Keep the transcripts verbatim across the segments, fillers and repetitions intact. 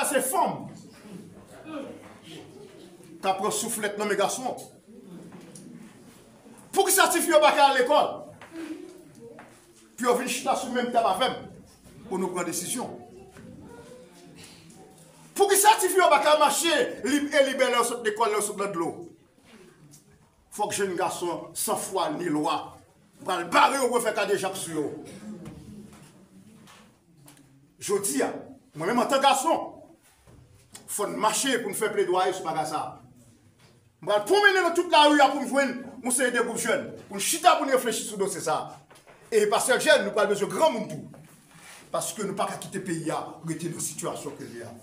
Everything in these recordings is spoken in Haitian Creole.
Se fanm k ap pran souflèt nan men gason. Poukisa tifi yo pa ka al lekòl? Pou yo vin chita sou menm tab avè m pou nou pran desizyon. Poukisa tifi yo pa ka mache lib e libè lè yo sot lekòl, lè yo sot nan dlo? Fòk jèn gason san fwa ni lwa pral bare yo pou yo fè kadejak sou yo. Jodi a, mwen menm antan gason, fò n mache pou n fè pledwaye sou bagay sa a. M pral pwonmennen nan tout lari a pou m jwenn yon seri de gwoup jèn, pou n chita pou n reflechi sou dosye sa a. E pa sèl jèn, nou pral bezwen granmoun tou. Paske nou pa ka kite peyi a rete nan sitiyasyon ke l ye a.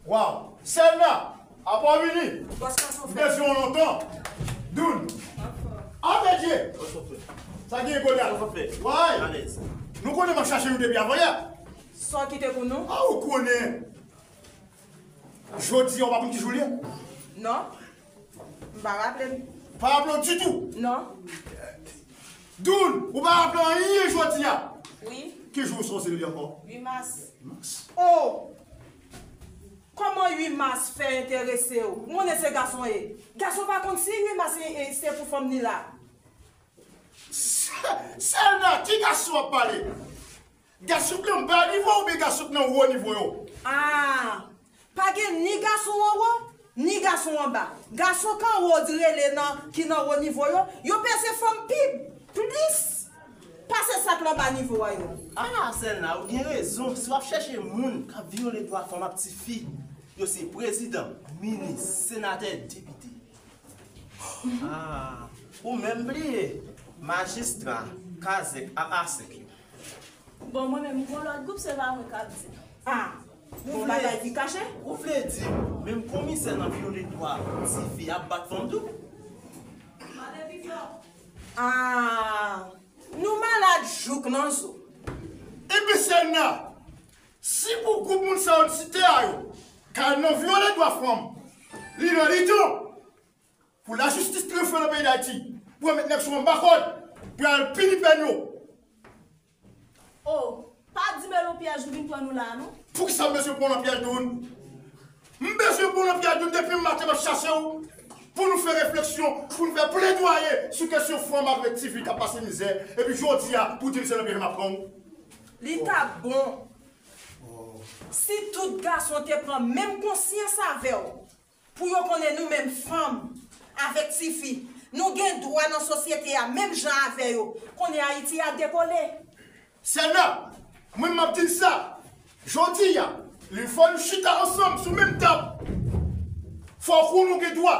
Waw! Selna! Apa w vini? M bezwen w lontan. Doun! Avèdye! Sa gen Golyat? Way! Nou konnen m ap chache nou depi avanyè. Sa w kite pou nou? A, ou konnen. Jodi a, ou pa konn ki jou l ye? Non. M pa raple m. Pa raple w ditou? Non. Doun, ou pa raple anyen jodi a? Wi. Ki jou sa w se li ankò? Uit mas. Mas. Oh! Kòman uit mas fè enterese w? M konnen se gason w ye. Gason pa konn si uit mas e, e, se pou fanm ni la. Selna, ki gason w ap pale? Gason k nan ba nivo oubyen gason k nan wo nivo yo? Ah, pa gen ni gason anwo, ni gason anba. Gason k anwo di rele nan, ki nan wo nivo yo, yo peze fanm pi, plis pase sa k nan ba nivo a yo. Ah, Selna, ou gen rezon. Si w ap chèche moun k ap vyole dwa fanm ak tifi, yo se prezidan, minis, senatè, depite. Ah, ou menm bliye majistra, kazèk ak asèk yo. Bon, mwen menm, m gon lòt gwoup, se pa mwen k ap di. Ah, gon bagay ki kache? Ou vle di, menm komisè nan vyole dwa tifi ap bat fanm tou? Ah, nou malad jouk nan zo. Ebyen, Selna, si pou gwoup moun sa yo n site a yo, k al nan vyole dwa fanm, li nan litan pou lajistis tranfe nan peyi Dayiti, pou yo met nèg sou anba kòd, pou y al pini pèn yo. Oh, pa di m e lan pyèj ou vin pran nou la a, non. Poukisa m bezwen pran w lan pyèj, Doun? M bezwen pran w lan pyèj, Doun, depi maten m ap chache w pou nou fè refleksyon, pou nou fè pledwaye sou kesyon fanm avèk tifi k ap pase mizè, epi jodi a, pou di m se lan pyèj m ap pran w? Li t ap bon si tout gason te pran menm konsyans avè w. Pou yo konnen nou menm fanm avèk tifi, nou gen dwa nan sosyete a menm jan avè yo. Konnen Ayiti a dekole. Selna, mwen m ap di n sa, jodi a, li fò nou chita ansanm sou menm tab. Fò w konnen w gen dwa,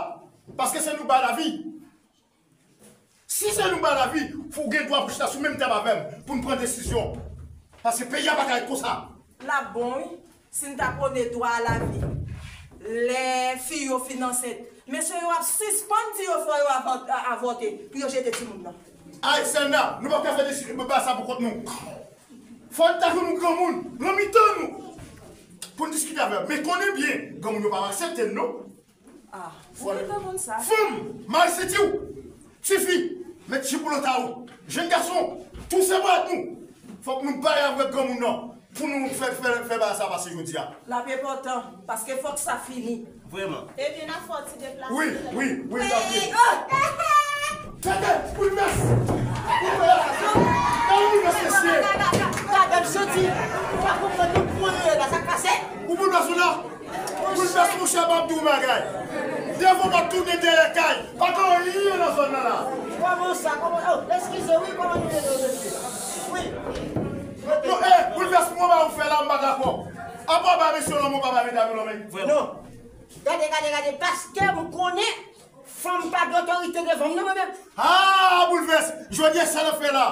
paske se nou bay lavi. Si se nou bay lavi, fò w gen dwa pou chita sou menm tab avè m, pou n pran desizyon. Paske peyi a pa ka ret konsa. L ap bon, wi, si n ta pwone dwa a lavi. Lè fi yo fin ansent, mesye yo ap sispann di yo fò yo avò-, a-, avòte, pou yo jete timoun nan. Ay, Selna, nou p ap ka fè desi-, bagay sa pou kont nou. Fò n ta jwenn yon granmoun, nan mitan nou, pou n diskite avè l. Men konnen byen, granmoun yo p ap aksepte n, non. Ah, ou gentan konn sa. Fanm, mari senti w. Tifi, met jip ou nan ta ou. Jèn gason, tou se bra nou. Fòk nou bay avèk granmoun nan pou nou fè, fè, fè bagay sa pase jodi a. L ap enpòtan, paske fòk sa fini. Vrèman. Ebyen, n ap fè yon ti deplase. Wi, wi, wi, n ap fè. Tande, Boulvès! Boulvès! Gade Boulvès, mesye! Gade m soti! Ou pa konprann nou pou mwen la, sa k pase? Ou Boulvès ou la? Boulvès, monchè, m ap di w bagay. Devan pa tounen dèyè kay. Pa gen anyen nan zòn nan la. Kòman sa? Kòman? Oh, eskize, wi, kòman nou ye, mesye? Wi. Non, eh, Boulvès, mwen ba ou fè la, m pa dakò. Apa ba mesye lanmen, pa ba medam yo lanmen. Non. Gade, gade, gade, paske m konnen fanm pa gen otorite devan m, non, mwen menm. Ah, Boulvès, jodi a sa n ap fè la?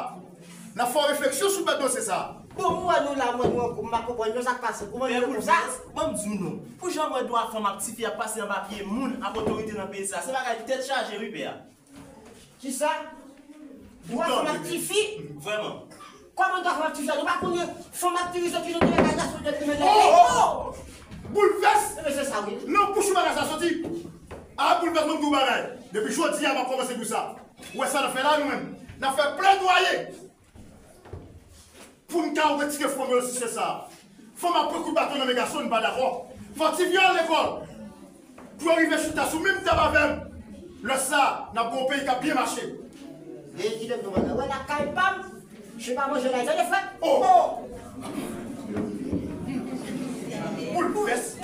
N ap fè yon refleksyon sou bèl dosye sa. Bon, mwen wè nou la, mwen, nou an gwoup, m pa konprann nou sa k pase. Kòman nou fè konsa? Boulvès, ban m di w non. Pou jan m wè dwa fanm ak tifi ap pase anba pye moun ak otorite nan peyi sa, se bagay tèt chaje, wi, pè a. Kisa? Dwa fanm ak tifi? Vrèman. Kòman dwa fanm ak tifi a? Nou pa konnen fanm ak tifi soti nan bagay sa sou depi men. Oh! Boulvès! Ebyen, se sa, wi. Nan bouch ou bagay sa soti. A, Boulvès, mwen m di w bagay. Depi jodi a, m ap kòmanse di w sa. Ou wè sa n ap fè la, nou menm? N ap fè pledwaye pou n ka retire fanm yo nan sistèm sa a. Fanm ap pran kout baton nan men gason, n pa dakò. Fò tifi yo al lekòl. Pou yo rive chita sou menm tab avè m. Lè sa a, n ap gen yon peyi k ap byen mache. E kite m di w bagay. Wè lakay pa m, je pa manje la, tande frè. Oh! Boulvès.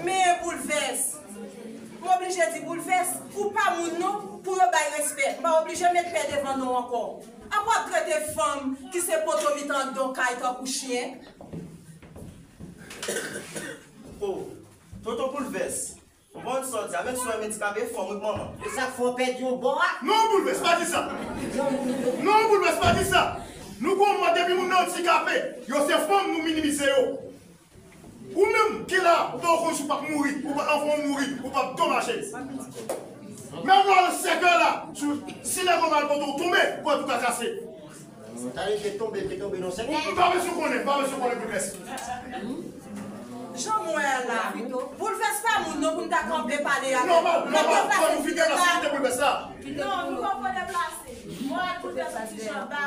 Men Boulvès. M oblije di Boulvès, ou pa moun non, pou yo bay respè. M pa oblije met pè devan non w ankò. Apa w ap trete fanm ki se poto mitan anndan w kay tankou chen? Oh, tonton Boulvès. Bon, sòti a, menm si w wè m andikape, fanm wi k manman. E sa k fè w pèdi yon bò a? Non, Boulvès, pa di sa. Non, Boulvès, pa di sa. Nou gon mòd depi moun nan andikape, yo se fanm, nou minimize yo. Ou menm ki la, ou pa konn si w p ap mouri, ou pa, anvan w mouri, ou p ap domaje. Menm lè w nan sèkèy la, si, si nèg yo mal pote w tonbe, ou kwè tou ka kase. Tande, te tonbe, te tonbe nan sèkèy. M pa bezwen konnen, m pa bezwen konnen Boulvès. Jan m wè a la, Boulvès pa moun non pou n ta kanpe pale avè l. Nòmal, nòmal, fò nou fin deplase kite Boulvès la. Non, nou pa pran deplase. Moral Boulvès ti jan ba.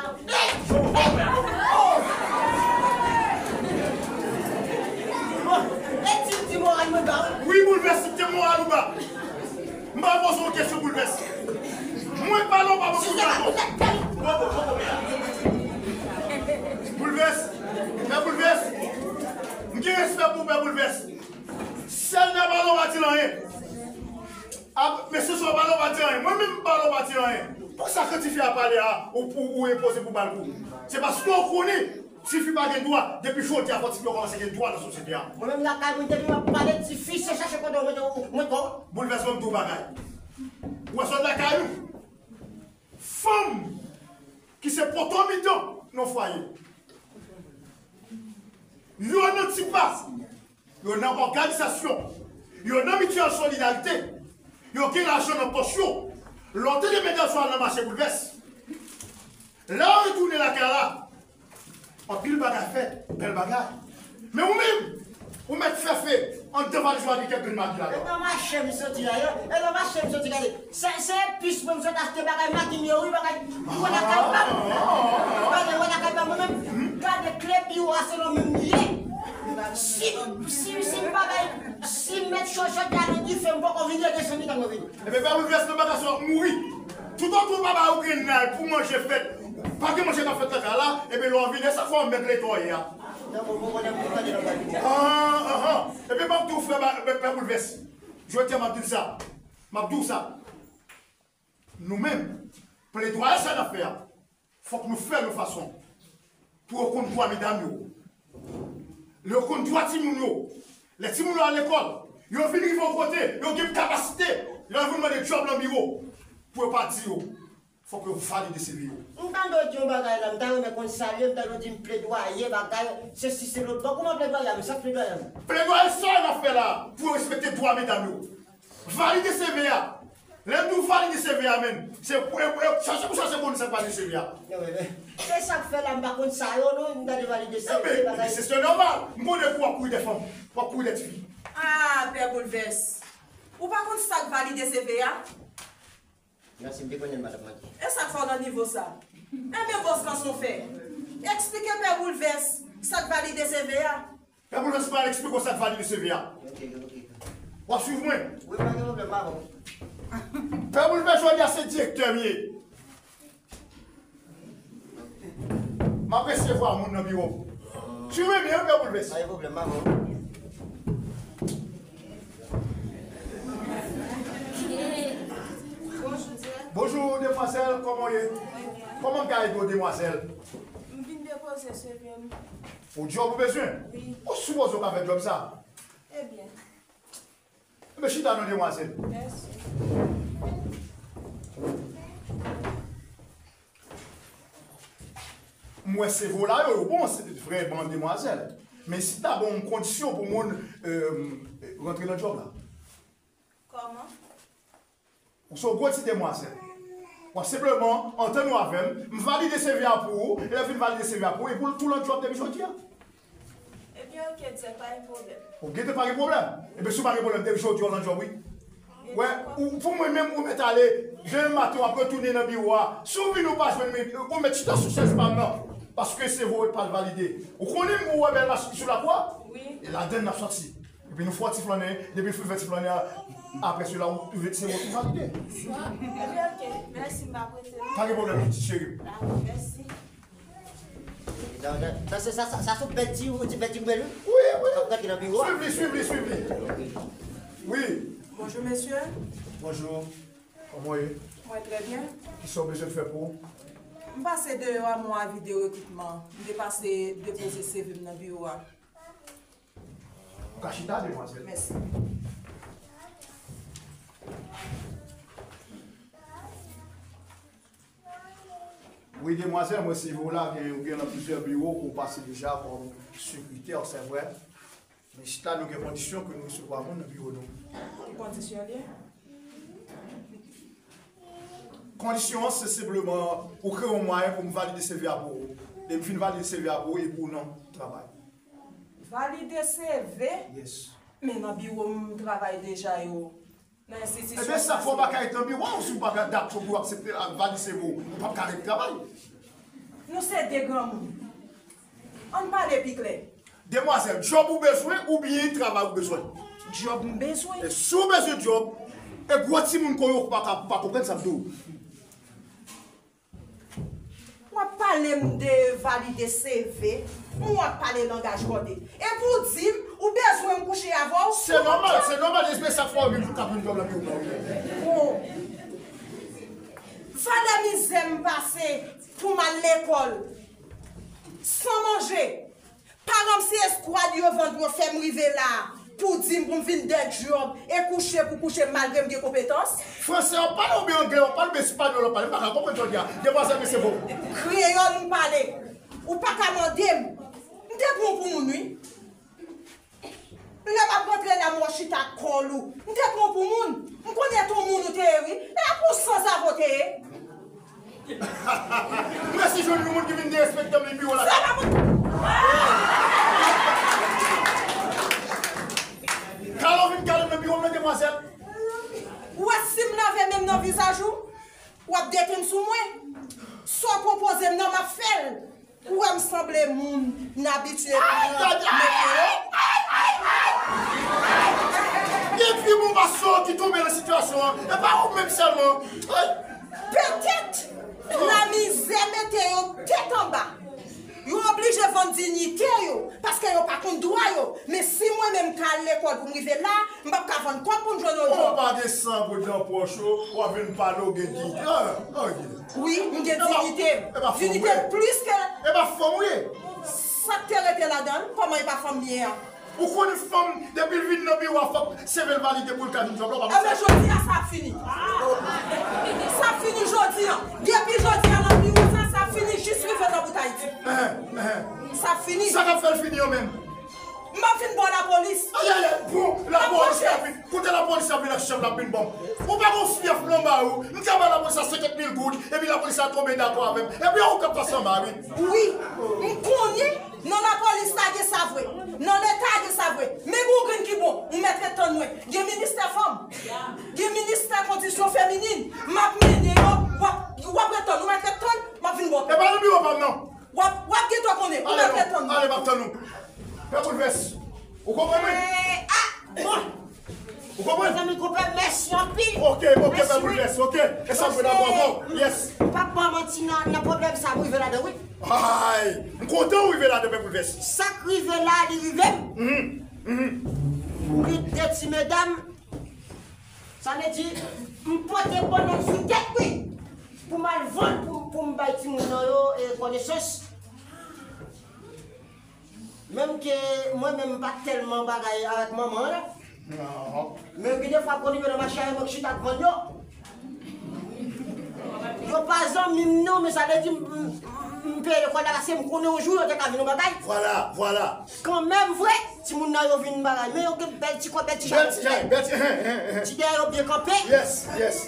E ti, ti moral mwen ba wi. Wi, Boulvès, ti moral ou ba. M pa poze w kesyon, Boulvès. Mwen pale w pa bon pou w dakò. Boulvès, Pè Boulvès, m gen respè pou Pè Boulvès. Sèl nèg pale w pa di l anyen. A, mesye sa w pale w pa di anyen. Mwen menm m pale w pa di anyen. Pou sa ke tifi a pale a, ou, ou, ou enpoze pou ba l kou. Se paske w konnen tifi pa gen dwa. Depi jodi a, fò tifi yo kòmanse gen dwa nan sosyete a. Mwen menm lakay mwen, depi m ap pale tifi, se chache kote w mete w, mwen kò. Boulvès, ban m di w bagay. Ou wè sòt lakay ou? Fanm ki se poto mitan nan fwaye. Yo nan ti pa. Yo nan òganizasyon. Yo nan mityèl solidarite. Yo gen lajan nan pòch yo. Lè w tande medam sa al nan mache Boulvès, lè w retounen lakay la, anpil bagay fèt, bèl bagay. Men ou menm, ou mèt fè fe anndan valiz ou a gen kèk grenn magi ladan. E nan mache m soti a yo, e nan mache m soti gade. Se, se epis mwen m sot achte bagay magi m yo wi, bagay. Ou wè lakay pa m. Gade, ou wè lakay pa m mwen menm. Gade kle biwo a se nan men m li ye. Si, si, si m pa bay, si m met cho jodi a nan dife, m poko vin rete san mitan mwen vini. Ebyen, pa Boulvès nan bagay sa w ap mouri. Toutotan w pa ba yo grenn lay pou manje fèt, pa gen manje k ap fèt nan kay la, ebyen, lè w vini, e sa k fè w mèg letan w ye a. Nan bon, bon, bon, bon, bon, bon, bon. Ah, ah, ah. Ebyen, m ap di w, frè, ba, ba, Pè Boulvès. Jodi a, m ap di w sa. M ap di w sa. Nou menm, pledwaye sa n ap fè a, fòk nou fè l yon fason pou yo konn dwa medam yo. Lè yo konn dwa timoun yo, lè timoun yo al lekòl, yo vin rive yon kote, yo gen kapasite, lè yo vin mande djòb nan biwo, pou yo pa di yo, fòk yo valide C V yo. M tande w di yon bagay la, m ta renmen konn sa l ye, m tande w di m pledwaye bagay, sesi se lòt bò. Kòman pledwaye a, men sa k pledwaye a, men? Pledwaye sa n ap fè la, pou yo respekte dwa medam yo. Valide C V a. Lè m di w valide C V a, menm, se pou, e, e, chache pou chache konnen sa k valide C V a. Non, men, men, se sa k fè la, m pa konn sa yo, non, m gade valide C V, ebyen, bagay. Se, se nòmal. M konnen pou w ap kouri dèyè fanm, w ap kouri dèyè tifi. Ah, Pè Boulvès. Ou pa konn sa k valide C V a? Mèsi, m te konnen l, madanm Maki. E sa k fè w nan nivo sa? Enben, bòs lan se yon fè. Eksplike Pè Boulvès sa k valide C V a. Pè Boulvès pral eksplike w sa k valide C V a. Ok, ok. W ap swiv mwen? Wi, pa gen pwoblèm, pa bon. Pè Boulvès, jodi a se direktè m ye. M ap resevwa moun nan biwo m. Swiv mwen byen, wi, Pè Boulvès. Pa gen pwoblèm, pa bon. Bonjou, direktè. Bonjou, demwazèl, kòman w ye? Kòman m ka ede w, demwazèl? M vin depoze C V m. Ou djòb ou bezwen? Wi. Ou sipoze w ka fè djòb sa. Ebyen. Ebyen, chita non, demwazèl. Mèsi. M wè C V w la yo, yo bon, se vrèman, demwazèl. Men si ta bon yon kondisyon pou moun, euh, rantre nan djòb la. Kòman? Ou se yon gwo ti demwazèl. W ap senpleman antann ou avè m, m valide C V a pou ou, e lè m fin valide C V a pou ou, epi w tou lan djòb depi jodi a. Ebyen, ok, Djèk, pa gen pwoblèm. Ou gentan pa gen pwoblèm. Ebyen, si w pa gen pwoblèm, depi jodi a w lan djòb, wi. Wè, ou, pou mwen menm, ou mèt ale. Demen maten, w ap retounen nan biwo a. Si w vini, ou pa jwenn mwen, ou mèt chita sou chèz pa m nan. Paske se vo pa l valide. Ou konnen m wè bèl machin sou lakwa? Wi. E ladann n ap sòti. Epi nou fè ti flannen, depi nou fin fè ti flannen a, apre sela, ou, se vo ki valide. Ok, ok. Mèsi, m ap rete la. Pa gen pwoblèm, ti cheri. Dakò, mèsi. Sa, sa, sa, sa, sa se bèl ti, ti bèl ti grenn, wi. Wi, wi. K ap gade nan biwo a. Swiv li, swiv li, swiv li. Wi. Bonjou, mesye. Bonjou. Kòman w ye? Mwen trè byen. Kisa w bezwen fè pou ou? M pase deyò a, m wè avi de rekritman. M te pase depoze C V m nan biwo a. Ou ka chita, demwazèl. Mèsi. Wi, demwazèl, mwen sèvi w la, gen, ou gen nan plizyè biwo ke w pase deja kòm sekretè, se vre. Men chita, nou gen kondisyon ke nou resevwa moun nan biwo nou. Ki kondisyon l ye? Kondisyon an, se senpleman ou kreye yon mwayen pou m valide C V a pou ou. Lè m fin valide C V a pou ou, epi w nan travay. Valide C V? Yes. Men nan biwo m travay deja yo. Nan enstitisyon. Ebyen, sa fè w pa ka ret nan biwo a, ou si w pa ka dakò pou w aksepte la, valide C V ou, ou p ap ka ret travay. Nou se de granmoun. Ann pale pi klè. Demwazèl, djòb ou bezwen oubyen travay ou bezwen? Djòb m bezwen. E si w bezwen djòb, e gwo timoun kon yo pa ka, pa konprann sa m di w. W ap pale m de valide C V, m w ap pale langaj kòde. Epi w di m, ou bezwen m kouche avè w? Se nòmal, se nòmal, e se sa k fè w vin pou w ka jwenn djòb nan biwo m nan, wi. Bon. Valè mizè m pase pou m al lekòl san manje. Paran m se eskwad yo vann pou yo fè m rive la a, pou di m pou m vin dè djòb e kouche pou kouche malgre m gen konpetans. Franse w ap pale oubyen anglè w ap pale oubyen espanyòl w ap pale? M pa ka konprann sa w di a. Demwazèl, mesye vo. Kreyòl m pale. Ou pa ka mande m. M te pran w pou moun, wi. Lè m ap rantre la, m wè w chita ak kòl ou. M te pran w pou moun. M konnen t on moun ou te ye, wi. E pou sanzave w te ye. M resi jwenn yon moun ki vin derespekte m nan biwo la. Sa pa moun. Kale w vin gade m nan biwo m nan, demwazèl. Ou wè si m lave men m nan vizaj ou, w ap detenn sou mwen. Sa w pwopoze m nan, m ap fè l. Ou wè m sanble moun n abitye pran meteo? Gen pi bon pase w ki tonbe nan sitiyasyon an. E pa ou menm sèlman. Petèt lamizè mete yo tèt anba. Yo oblije vann diyite yo, paske yo pa konn dwa yo. Men si mwen menm m ka al lekòl pou m rive la, m p ap ka vann kò m pou m jwenn yon djòb. Ou pa gen san goud nan pòch ou, w ap vin pale w gen diyite. Ah, oh, yeah. Wi, m gen diyite m. Diyite m plis ke. E pa fanm ou ye? Sa k te rete ladan l? Kòman e pa fanm li ye a? Ou konnen fanm, depi l vin nan biwo a, fòk C V l valide pou l ka jwenn djòb la, w pa konn sa. Ebyen, jodi a, sa ap fini. Sa ap fini jodi a. Depi jodi a, nan biwo sa, sa ap fini jis rive nan bout Ayiti. Sa ap fini. Sa k ap fè l fini an menm? M ap vin ba w lapolis. Ayayay, bon, lapolis la vin. Kote lapolis la vin ak chèf la vin ban m? Ou pa gon fyèf nan ba ou. M ka ba lapolis la senkant mil goud, epi lapolis la tonbe dakò avè m. Epi ou k ap pase anba, wi. Wi, m konnen nan lapolis la gen sa vre. Nan leta gen sa vre. Men gon grenn ki bon, ou mèt ret tann mwen. Gen ministè fanm. Gen ministè kondisyon feminin. M ap mennen yo, w ap, w ap ret tann, ou mèt ret tann, m ap vin ba w. E pa nan biwo pa m, non. W ap, w ap gen tan konnen, ou mèt ret tann. Ale, m ap tann ou. Pè Boulvès. Ou konprann mwen? Eh, ah, bon. Ou konprann? Mezanmi, konpè, mèsi anpil. Ok, ok, Pè Boulvès, ok. E sa m vle dabò, bon, yes. M p ap ba w manti nan, nan pwoblèm sa m rive ladan, wi. Ay, m kontan ou rive ladan, Pè Boulvès. Sa k rive la, li rive m. Mhm, mhm. M gen de ti medam. Sa vle di, m pote bònèt sou tèt, wi. Pou m al vann, pou, pou m bay timoun nan yo, e, konesans. Menm ke mwen menm m pa tèlman bagay avèk manman an, non. Men gen de fwa, konnen yo nan mache a, mwen k chita k vann yo. Yo pa zanmi m, non, men sa vle di, m, m, m peye lekòl la, paske m konnen yon jou yo te ka vin yon bagay. Vwala, vwala. Kanmenm, vre, timoun nan yo vin bagay, men yo gen bèl ti kò, bèl ti jaden. Bèl ti jaden, bèl ti, hen, hen, hen. Ti dèyè yo byen kanpe. Yes, yes.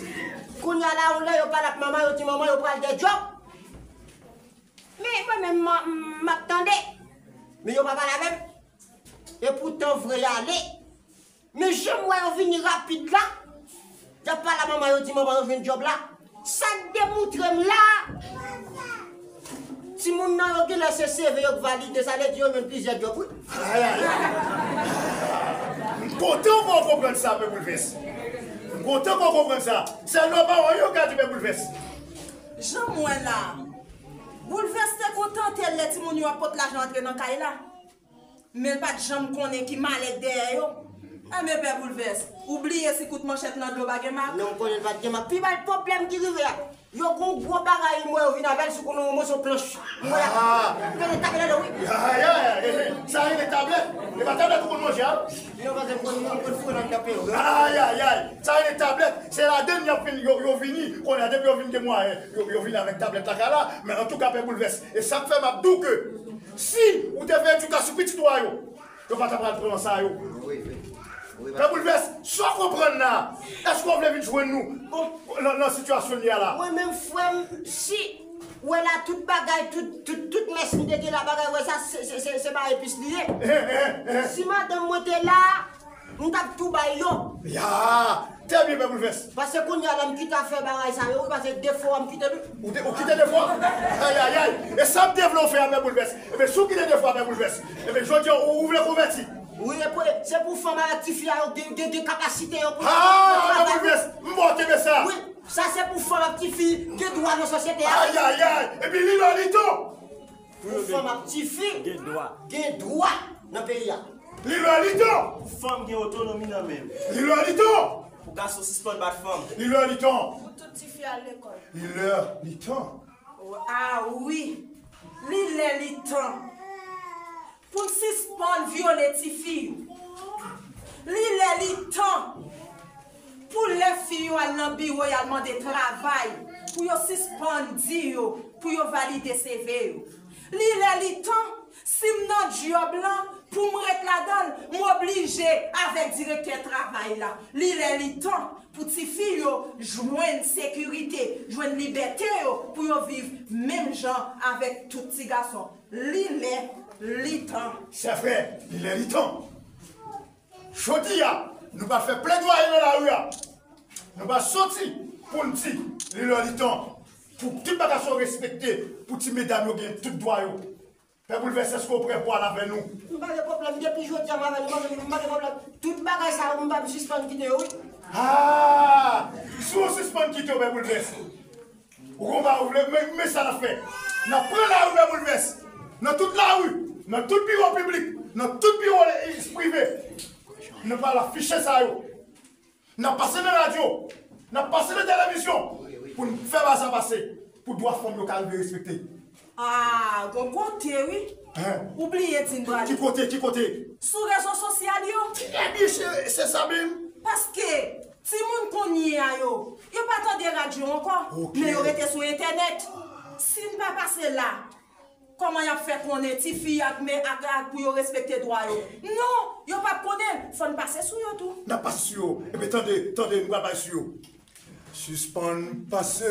Kounye a la, yon lè yo pale ak manman, yo di manman yo pral dè djòb. Men mwen menm, m, m ap tande. Men yo pa pale avè m. E poutan, vre, y ale. Men jan m wè yo vini rapid la, T ap pale a manman yo, di manman yo jwenn djòb la. Sa k demoutre m la, timoun nan yo genlè se C V yo k valide, sa vle di yo jwenn plizyè djòb, wi. Ay, ay, ay. M kontan kò w konprann sa, Pè Boulvès. M kontan kò w konprann sa. Sèlman paran yo ka di Pè Boulvès. Jan m wè la, Boulvès te kontante l lè timoun yo ap pot lajan antre nan kay la. Men l pa t janm konnen ki malè k dèyè yo. Enben, Pè Boulvès, ou bliye si kout manchèt nan do pa gen mak? Non, m konnen l pa t gen mak. Pi bèl pwoblèm ki rive a, yo gon gwo bagay, m wè yo vin avè l, sou konnen yon moso planch. M wè l ap pete tablèt, wi. Ay, ay, ay, sa rele tablèt. E pa tablèt ou konn manje a, wi. Non, paske m konn, m konn foure nan kanpe yo. Ay, ay, ay, sa rele tablèt. Se ladann y ap vin, yo, yo vini. Kounye a, depi yo vin gen mwayen, yo, yo vini avèk tablèt lakay la. Men antouka, Pè Boulvès, e sa k fè m ap di w ke si ou te fè edikasyon pitit ou a yo, yo pa ta pral pran sa yo. Pè Boulvès, sa w konprann la, èske w vle vin jwenn nou nan, nan sitiyasyon n ye a la? Mwen menm, frè m, si w wè la, tout bagay, tout, tout, tout mès m te gen la, bagay, w wè sa, se, se, se, se pa epis li ye. Si madanm mwen te la, m t ap tou bay yo. Ya! Trè byen, Pè Boulvès. Paske kounye a la, m kite afè bagay sa yo, wi, paske de fwa m kite li. Ou te, ou kite de fwa? Ay, ay, ay. E sa m te vle w fè a, Pè Boulvès. Ebyen, si w kite de fwa, Pè Boulvès, ebyen, jodi a, ou, ou vle konvèti? Wi, e pou, se pou fanm avèk tifi a yo gen, gen, gen kapasite yo pou yo travay. Ah, Pè Boulvès, m ba w kenbe sa. Wi, sa se pou fanm ak tifi gen dwa nan sosyete a. Ay, ay, ay. Epi li lè li tan. Pou fanm ak tifi gen dwa. Gen dwa nan peyi a. Li lè li tan. Pou fanm gen otonomi nan men l. Li lè li tan. Pou gason sispann bat fanm. Li lè li tan. Pou tout tifi al lekòl. Li lè li tan. Ah wi. Li lè li tan. Pou n sispann vyole tifi yo. Li lè li tan. Pou lè fi yo al nan biwo, y al mande travay, pou yo sispann di yo, pou yo valide C V yo. Li lè li tan, si m nan djòb lan, pou m ret ladan l, m oblije avèk direktè travay la. Li lè li tan pou tifi yo jwenn sekirite, jwenn libète yo, pou yo viv menm jan avèk tout ti gason. Li lè li tan. Se vre, li lè li tan. Jodi a, nou pral fè pledwaye nan lari a. Nou pral soti pou n di, li lè li tan pou tout bagay sa yo respekte, pou ti medam yo gen tout dwa yo. Pè Boulvès, èske w prè pou al avè nou? M pa gen pwoblèm, depi jodi a m avè nou, m pa gen pwoblèm. Tout bagay sa yo, m p ap sispann kite yo, wi. Ah! Si w sispann kite yo, Pè Boulvès, ou konn pa ou vle, men, men sa n ap fè. N ap pran lari, Pè Boulvès. Nan tout lari, nan tout biwo piblik, nan tout biwo, eh, prive. Nou pral afiche sa yo. N ap pase nan radyo, n ap pase nan televizyon pou n fè bagay sa pase, pou dwa fanm yo ka rive respekte. Ah, gon kote, wi. Hein? Ou bliye di n prale. Ki kote, ki kote? Sou rezo sosyal yo. Trè byen, se, se sa menm. Paske timoun kounye a yo, yo pa tande radyo ankò, ok, men yo rete sou entènèt. Si n pa pase la, kòman y ap fè konnen tifi ak men ak, ak pou yo respekte dwa yo? Non, yo p ap konnen. Fò n pase sou yo tou. N ap pase sou yo. Ebyen, tande, tande, nou pral pase sou yo. Sispann pase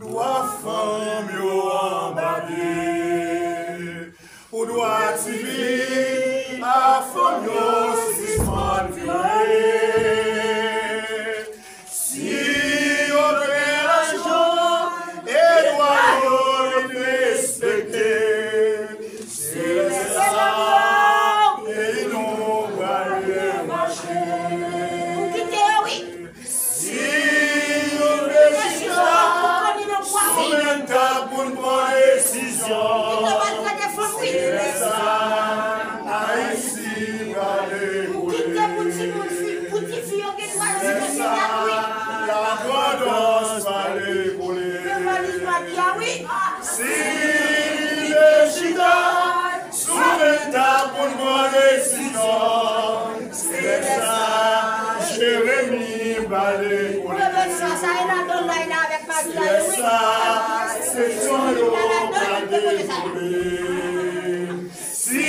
dwa fanm yo anba pye. Pou dwa tifi ak fanm yo sispann vyole. Si yo dwe lajan e dwa yo vin respekte, se lè sa peyi nou prale mache. Pou kite yo, wi. Si yo dwe chita sou menm tab pou n pran desizyon, se lè sa Ayiti prale kole. Pou kite pou timoun fi, pou tifi yo gen dwa yo chita sou tèt, wi. La grandans prale kole. Fè valiz papi a, wi. Si li te chita sou menm tab pou n pran desizyon, se lè sa Jeremi prale kole. Se lè sa seksyon yo prale kole. Si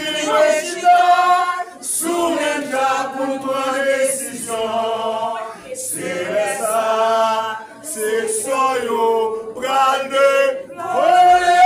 li dwe chita sou menm tab pou n pran desizyon, se lè sa seksyon yo pral devole.